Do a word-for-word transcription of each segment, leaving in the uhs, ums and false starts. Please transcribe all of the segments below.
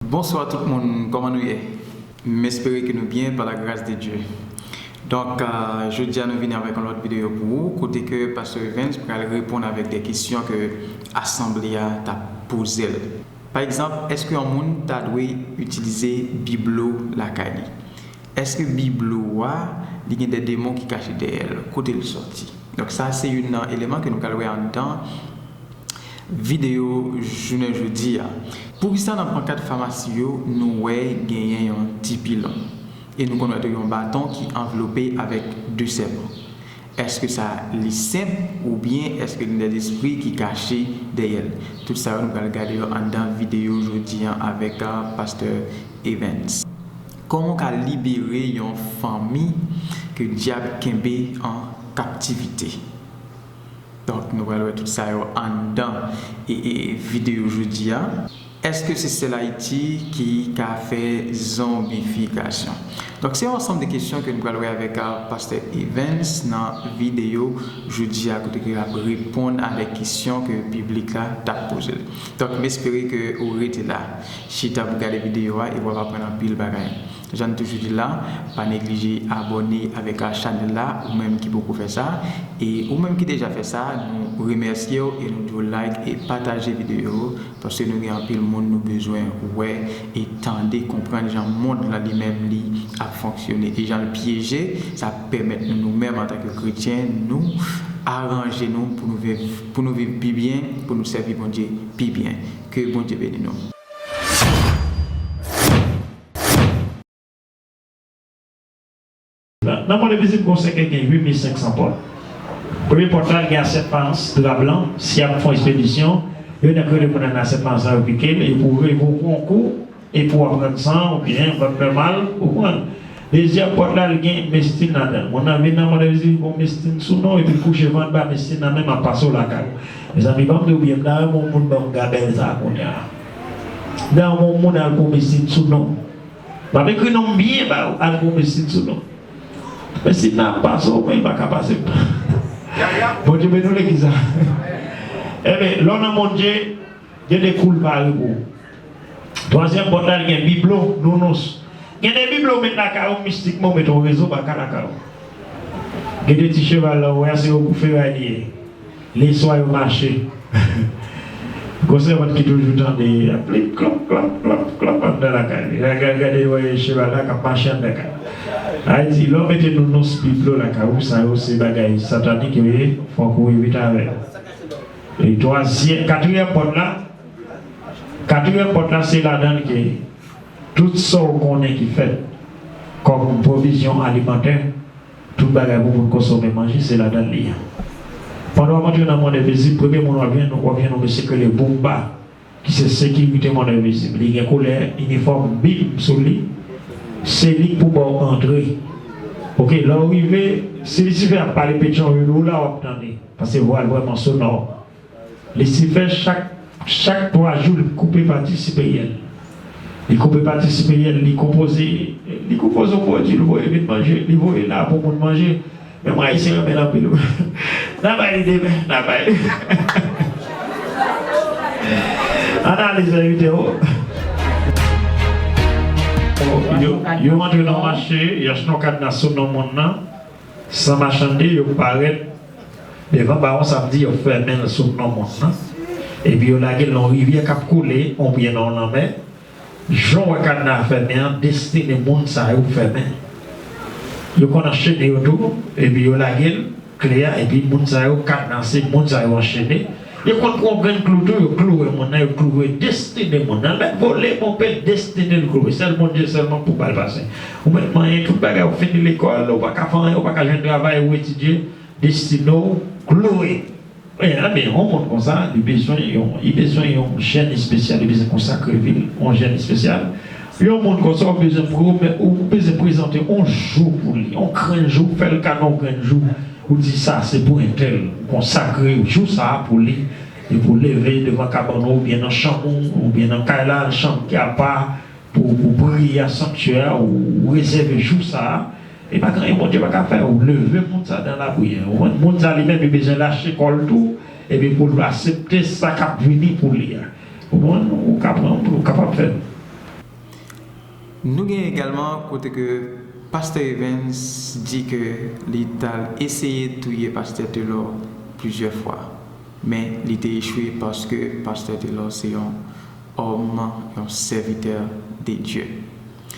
Bonswa tout moun, kòman nou ye? M espere ke nou byen pa la gras de Dye. Donk, euh, jodi a nou vini avèk yon lòt videyo pou ou, kote ke Pastè Evens pral reponn avèk de kesyon ke asanble a t ap poze l. Pa egzanp, èske yon moun ta dwe itilize biblo lakay li? Èske biblo a, li gen de demon ki kache dèyè l? Kote l sòti? Donk, sa se youn nan eleman ke nou pral wè anndan videyo jounen jodi a. Poukisa nan pankat famasi yo, nou wè genyen yon ti pilon? E nou konn wè tou yon baton ki anvlope avèk de sèpan. Èske sa li senp oubyen èske li gen de lespri ki kache dèyè l? Tout sa yo nou pral gade yo anndan videyo jodi a avèk, ah, Pastè Evens. Kòman w ka libere yon fanmi ke dyab kenbe an kaptivite? Donk, nou pral wè tout sa yo anndan e, e videyo jodi a. Èske se sèl Ayiti ki ka fè zonbifikasyon? Donk, se yon ansanm de kesyon ke nou pral wè avèk, ah, Pastè Evens nan videyo jodi a, kote ke l ap reponn avèk kesyon ke piblik la t ap poze l. Donk, m espere ke ou rete la, chita pou gade videyo a, e w ap aprann anpil bagay. Jan n toujou di l la, pa neglije abòne avèk, ah, chanèl la, ou menm ki poko fè sa, e ou menm ki deja fè sa, nou remèsye w e nou di w like e pataje videyo yo, paske nou gen anpil moun nou bezwen wè e tande, konprann jan mond lan li menm li ap fonksyone e jan l pyeje. Sa ap pèmèt nou, nou menm antanke kretyen, nou aranje nou pou nou viv, pou nou viv pi byen, pou nou sèvi Bondye pi byen. Ke Bondye beni nou. Nan, nan mond envizib, gon sèkèy gen uit mil senk san pòt. Premye pòt la, li gen asèt fans, dra blan. Si y ap fè yon ekspedisyon, yo nèk rele moun nan asèt fans la, yo pike l, e pou rive yon kou, e pou w ap rann san, oubyen rann nòmal, ou pran. Dezyèm pòt la, li gen mestin ladan l. Moun nan vin nan mond envizib, gon mestin sou non, epi l kouche vant ba mestin nan, menm ap pase w lakay ou. Mezanmi, ban m di w byen, m ta renmen yon moun ban m gabèl sa a kounye a. M ta renmen yon moun al pran mestin sou non. M ap ekri non m byen ba ou, al pran mestin sou non. Mestin nan ap pase w, men li pa ka pase m. Bondye beni w legliz la. Ebyen, lè w nan Bondye, gen de kou l pare pou ou. Twazyèm pòt la, li gen biblo, nounous. Gen de biblo w met lakay ou, mistikman w met yon rezo baka lakay ou. Gen de ti cheval la, ou wè se yon kou feray li ye. Leswa yo mache. Gon sèvant ki toujou tande plip, klòp, klòp, klòp, klòp anndan lakay li. Gade, gade, wè cheval la k ap mache anndan kay. Ayiti, lè w mete nounous, biblo lakay ou, sa yo se bagay satanik yo ye, fòk ou evite avè yo. E twazyèm, katriyèm pòt la, katriyèm pòt la, se ladan l ke tout sa w konnen ki fèt kòm pwovizyon alimantè, tout bagay pou moun konsome manje, se ladan l li ye. Pandan w ap antre nan mond envizib, premye moun w ap jwenn, w ap jwenn yon mesye ki rele Boumba, ki se sekirite mond envizib. Li gen koulè inifòm bib sou li. Se li k pou ba w antre. Oke, lè w rive, si Lisifè ap pale Petyonvil, ou la w ap tande. Paske vwa l vrèman sonò. Lisifè, chak, chak twa jou, li koupe pati siperyè l. Li koupe pati siperyè l, li konpoze, li konpoze yon pwodui, li voye vin manje, li voye la pou moun manje. Men mwen, Ayisyen renmen l anpil. N a bay li demen, n a bay li. Analiz envite w. Yo, yo antre nan mache, y achte yon kadna sou non moun nan. San machande, yo parèt devan bawon, sa vle di yo fèmen l sou non moun nan. Epi yo lage l nan yon rivyè k ap koule, oubyen nan yon lanmè. Jan w wè kadna a fèmen an, destine moun sa yo fèmen. Yo konn anchene yo tou, epi yo lage l, kle a, epi moun sa yo, kadna se moun sa yo anchene. Yo konn pran yon grenn klou tou, yo kloure moun nan, yo kloure destine moun nan. Lè l vole, ponpe l, destine l kloure. Sèl Bondye sèlman pou ba l pase. Ou mèt manyen tout bagay, ou fini lekòl, ou pa ka fè anyen, ou pa ka jwenn travay, ou etidye, destine w kloure. Wi, enben, yon moun konsa, li bezwen yon, li bezwen yon jèn espesyal, li bezwen konsakre vi l, yon jèn espesyal. Yon moun konsa, ou bezwen pwomè-, ou bezwen prezante yon jou pou li, yon grenn jou, fè l kado yon grenn jou. Ou di sa se pou entèl, ou konsakre jou sa a pou li, epi w leve devan kabann ou, oubyen nan chanm ou, oubyen nan kay la, chanm ki apa, pou, pou priye a, sanktyè a, ou, ou rezève jou sa a. E pa gen anyen Bondye pa ka fè, ou leve moun sa a dan lapriyè. Ou konprann? Moun sa a li menm, li bezwen lache kò l tou, epi pou l aksepte sa k ap vini pou li a. Ou konprann? Ou ka pran, ou kapab fè l. Nou gen egalman kote ke Pastè Evans di ke li t al eseye touye Pastè Telor plizyè fwa, men li te echwe paske Pastè Telor se yon òm, yon sèvitè de Dye.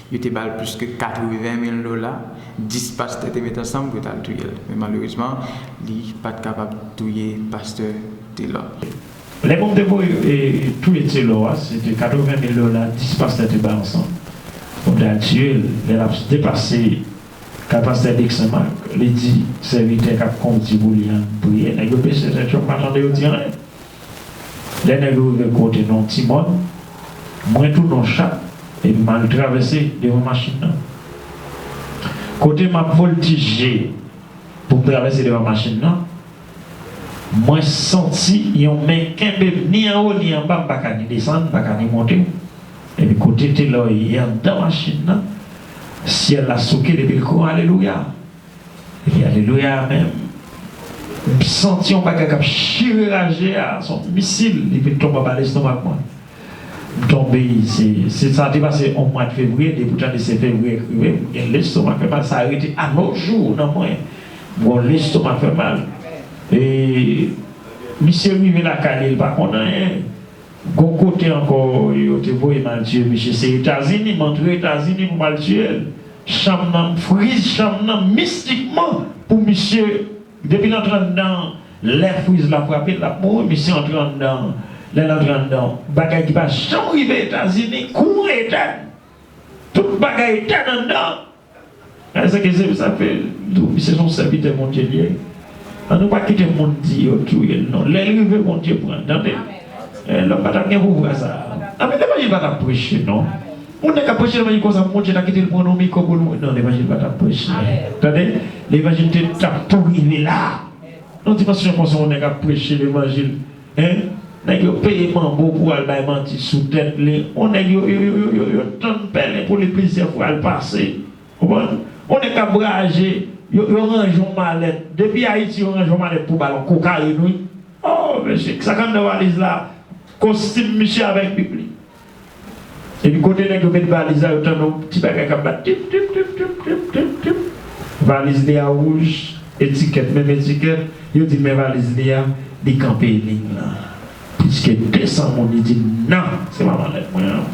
Yo te ba l plis ke katreven mil dola, dis pastè te met ansanm pou yo t al touye l. Men malerezman, li pa t kapab touye Pastè Telor. Lè moun te voye, e, touye Telor a, se te katreven mil dola, dis pastè te bay ansanm. Moun te al tiye l, lè l ap depase kay pastè Dick Saint Marc, li di sèvitè k ap kondi pou li an priye. Nèg yo bese tèt yo, m pa tande yo di anyen. Lè nèg yo rive kote nan yon ti mòn, mwen tou nan chat, epi m al travèse devan machin nan. Kote m ap vòltije pou m travèse devan machin nan, mwen santi yon men kenbe m ni anwo ni anba, m pa ka ni desann, m pa ka ni monte. Epi kote Telor ye anndan machin nan, syèl la souke depi l kouri alelouya. Epi alelouya menm, m santi yon bagay k ap chire raje a, se yon misil, li vin tonbe anba lestomak mwen. M tonbe, se, se sa te pase yon mwa de fevriye, depi w tande se fevriye k rive, m gen lestomak fè mal, sa rete a nos jours nan mwen. M gon lestomak fè mal. E misye rive lakay li, li pa konn anyen. Gon kote ankò, yo te voye m al tiye misye. Se Etazini, m antre Etazini pou m al tiye l. Chanm nan, m friz chanm nan mistikman pou misye, depi l antre anndan, lè friz la frape l, l ap mouri. Misye antre anndan, lè l antre anndan, bagay ki pa janm rive Etazini, kouran etèn. Tout bagay etèn anndan. Èske se sa k fè m di w, misye se yon sèvitè Bondye li ye? Ann nou pa kite moun di yo touye l non. Lè l rive, Bondye pran l, tande. Eh, lòm pa t ap gen pouvwa sa a. Anben, levanjil pa t ap preche non. Yon nèg k ap preche levanjil konsa, Bondye ta kite l pran yon mikwo pou l mouri. Non, levanjil pa t ap preche. Tande, levanjil te t ap tou rive la. Yon dimansyon konsa, yon nèg ap preche levanjil. Hein? Nèg yo peye manbo pou al bay manti sou tèt li. Yon nèg yo, yo, yo, yo, yo, yo tann pèlen pou li plizyè fwa l pase. Konprann? Yon nèg k ap vwayaje, yo, yo ranje yon malèt. Depi Ayiti, yo ranje yon malèt pou ba l yon kokayin, wi. Oh, mesye, sa k anndan valiz la? Kostim misye avèk Bib li. Epi kote nèg yo met valiz la, yo tande yon ti bagay k ap bat, tip, tip, tip. Valiz li a wouj, etikèt, menm etikèt. Yo di, men valiz li a, li kanpe liy lan. Plis ke de san moun, li di, non, se pa malèt mwen an.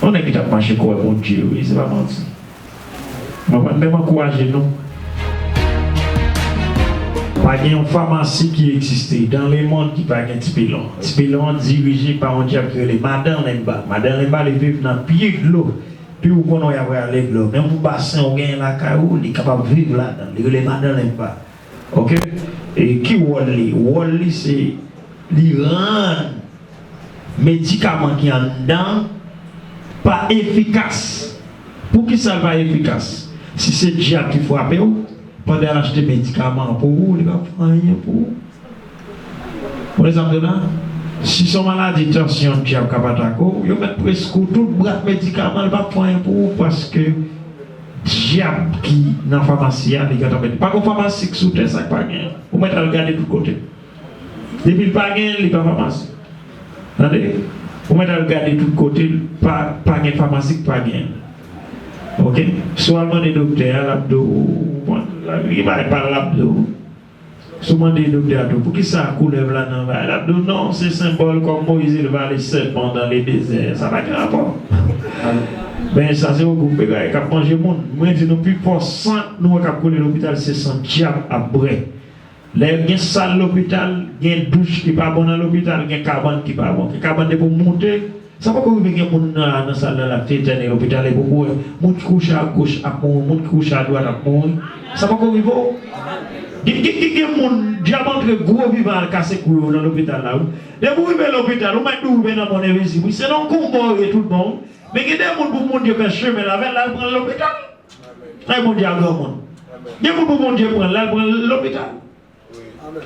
Yon nèg ki t ap mache kwè Bondye, wi, se pa manti. Mwen pa t menm ankouraje nou. Pa gen yon famasi ki egziste dans le monde ki pa gen Tipilon. Tipilon an dirije pa yon dyab ki rele Madan Lenba. Madan Lenba, li viv nan pye dlo. Pi ou konnen y ap rale dlo. Menm yon basen ou genyen lakay ou, li kapab viv ladan l. Li rele Madan Lenba. Oke? E ki wòl li? Wòl li se li rann medikaman ki anndan pa efikas. Poukisa l pa efikas? Si se dyab ki frape w, pandan y al achte medikaman an pou ou, li p ap fè anyen pou ou. Ou konprann sa m di w la? Si se yon maladi tansyon dyab k ap atake w, yo mèt preskri w tout bwat medikaman, li p ap fè anyen pou ou, paske dyab ki nan famasi a, li gentan mete. Pa gen famasi k sou tè sa k pa gen. Ou mèt al gade tout kote. Depi l pa gen, li pa famasi. Tande? Ou mèt al gade tout kote, pa, pa gen famasi k pa gen. Oke? Si w al mande doktè a, l ap di w, bon, li pa, pa l ap di w. Si w mande doktè a tou, poukisa koulèv la nan vay? L ap di w, non, se senbòl kòm Moyiz te vale sèpan dans le désert. Sa pa gen rapò. Men sa se yon gwoup bagay k ap manje moun. Mwen di nou, pifò san nou wè k ap koule lopital, se san dyab ap bwè. Lè gen sal lopital, gen douch ki pa bon nan lopital, gen kabann ki pa bon. Gen kabann depi w moute, sa poko rive gen moun nan, nan sal la, l ap etène lopital, epi w wè moun ki kouche agoch ap mouri, moun ki kouche adwat ap mouri. Sa poko rive w? Gen, gen, gen, gen moun, dyab antre gwo vivan al kase kou yo nan lopital la, wi. Depi w rive lopital, ou mèt di w rive nan mòn envizib, wi. Se nan yon konba w ye tout bon, wi. Men gen de moun pou Bondye fè chemen l avè l, l al pran l lopital. Ay, Bondye a granmoun. Gen moun pou Bondye pran l, l al pran l lopital.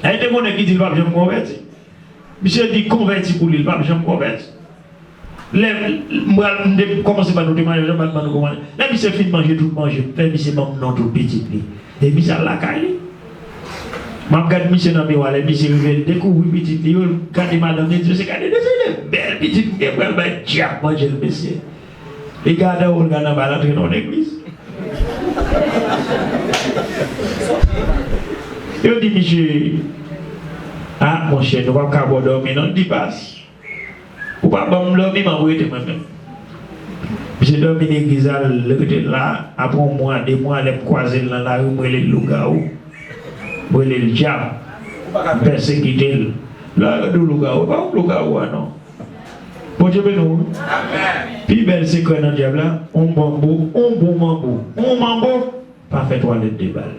Ay, te gon nèg ki di l p ap janm konvèti. Misye di konvèti pou li, l p ap janm konvèti. Lè m pral, m te kòmanse ban nou temwayaj, m pral ban nou temwayaj. Lè misye fin manje tout manje, m fè misye ban m non tout pitit li. E misye al lakay li. M ap gad misye nan miwa, lè misye rive, l dekouvri pitit li yo, l gade madanm li, l di, "Mesye, gade, mesye, de bèl pitit m gen, pral bay dyab manje l, mesye." Li gade w, l gade anba l, antre nan yon legliz. Yo di misye, "Ah, monchè, nou p ap ka ba w dòmi non." Li di, "Pas, ou pa ban m dòmi, m ap rete mwen menm." Misye dòmi legliz la, l rete la, apre yon mwa, de mwa, lè m kwaze l nan lari, m rele l lougawou, m rele l dyab, m pèsekite l. Lè yo di w lougawou, e pa w lougawou a non. Bondye beni w wi. Pi bèl sekrè nan dyab la, on manbo, on bon manbo, on manbo pa fè twalèt de bal.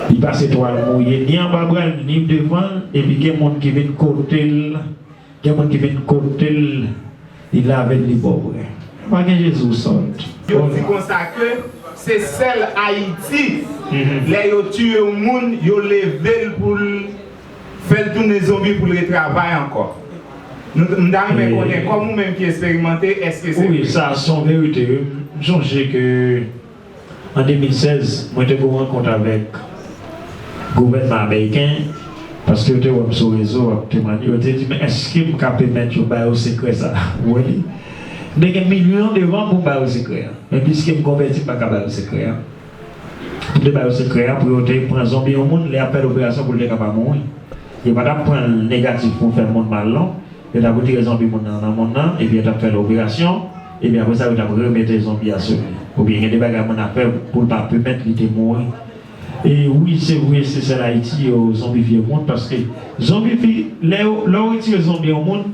Li pase twal mouye ni anba bra l, ni devan l, epi gen moun ki vin kote l, gen moun ki vin kote l, li lave l, li ba w bwè. Pa gen Jezi, w sòt. Yo di konsa ke se sèl Ayiti, lè yo tiye yon moun, yo leve l pou l fè l tounen zonbi pou l retravay ankò. Nou, m ta renmen konnen, kòm ou menm ki eksperimante, èske se vre? Wi, sa se yon verite, wi. M sonje ke an de mil sèz, mwen te gen yon rankont avèk gouvènman ameriken, paske yo te wè m sou rezo ap temwanye, yo te di, "Men èske m ka pèmèt yo ba yo sekrè sa a?" Ou wè li? M te gen milyon devan pou m ba yo sekrè a. Men piske m konvèti, m pa ka ba yo sekrè a. Pou m te ba yo sekrè a, pou yo te pran zonbi yon moun, lè y ap fè l operasyon pou l te ka pa mouri. Yo pa t ap pran l negatif pou fè moun mal non. Yo t ap retire zonbi moun nan nan moun nan, epi yo t ap fè l operasyon, epi apre sa yo t ap remete zonbi a sou li. Oubyen gen de bagay moun ap fè pou l pa pèmèt li te mouri. E wi, se vre, se sèl Ayiti yo zonbifye moun, paske zonbifye, lè yo, lè yo retire zonbi yon moun,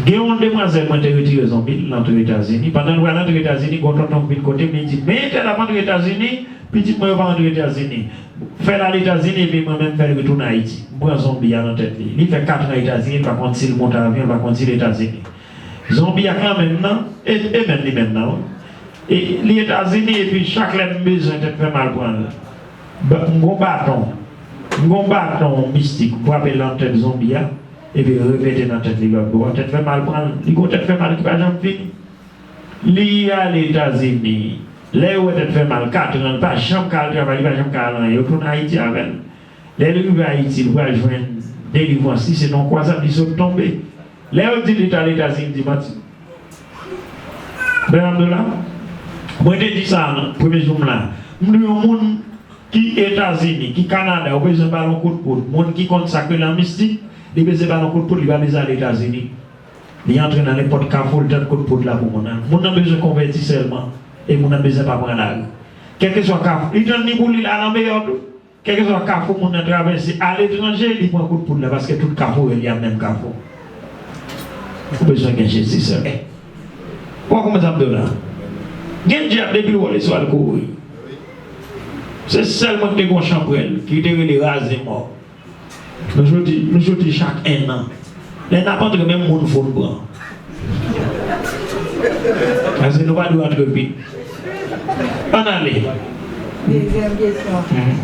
gen yon demwazèl mwen te retire zonbi l, l antre Etazini. Pandan l pral antre Etazini, gen yon tonton k vin kote m, li di, "Men entèl ap antre Etazini, pitit mwen yo pa antre Etazini." Fè l al Etazini, epi mwen menm fè l retounen Ayiti. M pran zonbi a nan tèt li. Li fè katran Etazini, li pa konn si l monte avyon, li pa konn si l Etazini. Zonbi a kanmenm nan, e, e menm li menm nan, wi. E li Etazini, epi chak lè m bezwen tèt fè mal pran l. Ba-, m gon baton, m gon baton mistik, m frape l nan tèt zonbi a, epi repete nan tèt li lòt bò, tèt fè mal pran l. Li gon tèt fè mal ki pa janm fini. Li ale Etazini. Lè yo wè tèt fè mal, katran, li pa janm ka al travay, li pa janm ka al anyen. Yo tounen Ayiti avè l. Lè li rive Ayiti, li pral jwenn delivrans, li se nan yon kwazad li sot tonbe. Lè yo di li t al Etazini, li di manti. Bèl Abdoula, mwen te di sa premye jou m la. M di yon moun ki Etazini, ki Kanada, ou bezwen ba l yon kout poud. Moun ki konn sa k rele an mistik, li bezwen ba l yon kout poud, li pa bezwen al Etazini. Li antre nan nenpòt kafou, li tann kout poud la pou moun nan. Moun nan bezwen konvèti sèlman, e moun nan bezwen pa pran lari. Kèlkeswa kafou, li tann ni pou li al an meyò tou. Kèlkeswa kafou moun nan travèse, aletranje, li pran kout poud la, paske tout kafou rele a menm kafou. Ou bezwen gen Jezi sèlman. Ou wè kòman sa ap do la? Gen dyab depi l wè w li sou al kouri. Se sèl mwen ki te gen yon chanpwèl, ki te rele Raze Mò. Nou soti, nou soti chak enn an. Lè n ap antre, menm moun fò n pran. Paske nou pa dwe antre vit. Ann ale. Dezyèm kesyon. Mhm.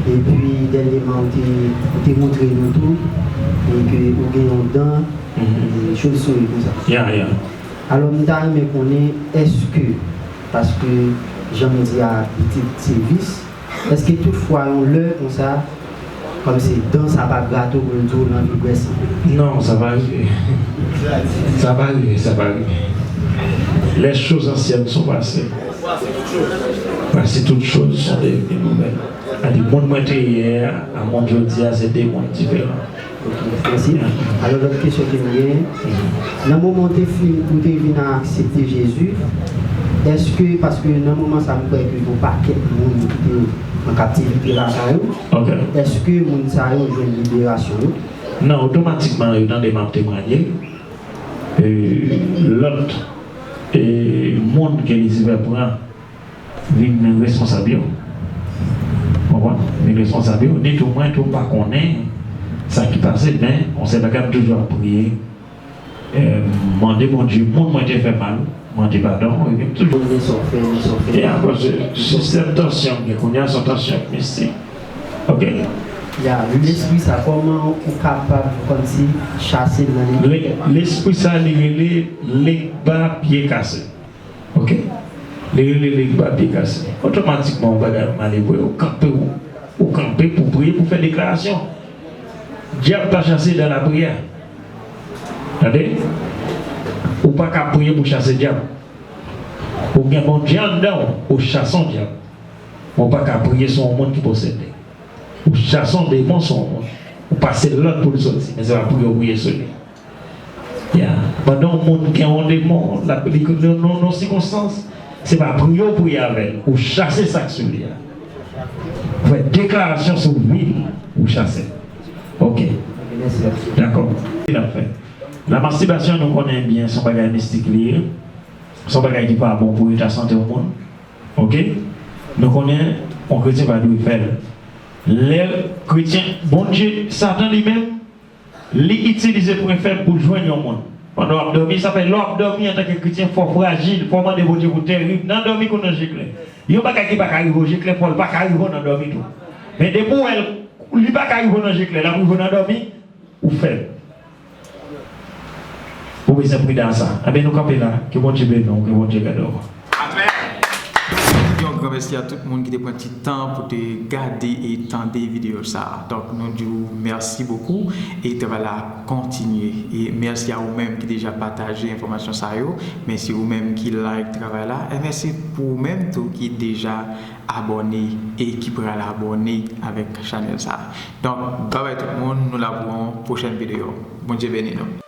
Epi, dènyèman, ou te, ou te montre nou tou, e ke ou gen yon dan, mhm, e chauve-souris konsa. Ya, ya. Alò, m ta renmen konnen, èske, paske, jan m di a, pitit se vis, èske toutfwa, yon lè konsa, kòmsi dan sa pa grate w pou l di w l anvi bwè san? Non, sa pa rive. Sa pa rive, sa pa rive. Les choses anciennes sont passées. Voici toutes choses sont devenues nouvelles. Sa di, moun mwen te ye a, a moun jodi a, se de moun diferan. Ok, mèsi. Alò, lòt kesyon ke m gen, nan moman w te fin, ou te vin aksepte Jezi, èske, paske nan moman sa, m kwè ke gen yon pakèt moun ki te an kaptivite lakay ou, ok, èske moun sa yo jwenn liberasyon yo? Non, otomatikman, yo tande m ap temwanye. E, lòt, e, moun ke Lisifè pran, vin responsab yo. Konprann? Vin responsab yo. Ni tou mwen tou m pa konnen sa ki pase, men yon sèl bagay m toujou ap priye. E, mande Bondye, moun mwen te fè mal, mande padon, epi m toujou. Mande sa w fè, sa w fè. E akoz sistèm tansyon m gen kounye a, se yon tansyon mistik. Ok? Ya, lespri sa, kòman ou kapab kòmsi chase l nan legliz? Le-, lespri sa, li rele legba pye kase. Ok? Li rele legba pye kase. Otomatikman, yon bagay malevre, ou kanpe, ou, ou kanpe pou priye, pou fè deklarasyon. Dyab pa chase dan lapriyè. Tande? Ou pa ka priye pou chase dyab. Ou gen Bondye anndan w, ou chase yon dyab. Men ou pa ka priye sou yon moun ki posede. Ou chase yon demon sou yon moun. Ou pase lòd pou l soti, men se pa priye ou priye sou li. Ya. Pandan yon moun gen yon demon, l ap li nan yon sikonstans, se pa priye ou priye avè l. Ou chase sa k sou li a. Ou fè deklarasyon sou vi l, ou chase l. Ok. Dakò. Ki n ap fè? Lamastibasyon, nou konnen byen, se yon bagay mistik li ye. Se yon bagay ki pa bon pou eta sante yon moun. Ok? Nou konnen yon kretyen pa dwe fè l. Lè kretyen, Bondye, Satan li menm, li itilize pwen fèb pou l jwenn yon moun. Pandan w ap dòmi, sa fè lè w ap dòmi antanke kretyen, fò w frajil, fò w mande Bondye pou tèrib. Nan dòmi kon nan je klè. Yon bagay ki pa ka rive w je klè, fò l pa ka rive w nan dòmi tou. Men depi w wè l, li pa ka rive w nan je klè, l ap rive w nan dòmi, ou fèb. Ou bezwen pridan sa. Enben, nou kanpe la. Ke Bondye beni w, ke Bondye gade w. Amèn. Yon gran mèsi a tout moun ki te pran ti tan pou te gade e tande videyo sa a. Donk, nou di w mèsi bokou e travay la ap kontinye. E mèsi a ou menm ki deja pataje enfòmasyon sa yo. Mèsi ou menm ki like travay la. E mèsi pou ou menm tou ki deja abòne e ki pral abòne avèk chanèl sa a. Donk, babay tout moun, nou la pou yon pwochèn videyo. Bondye beni nou.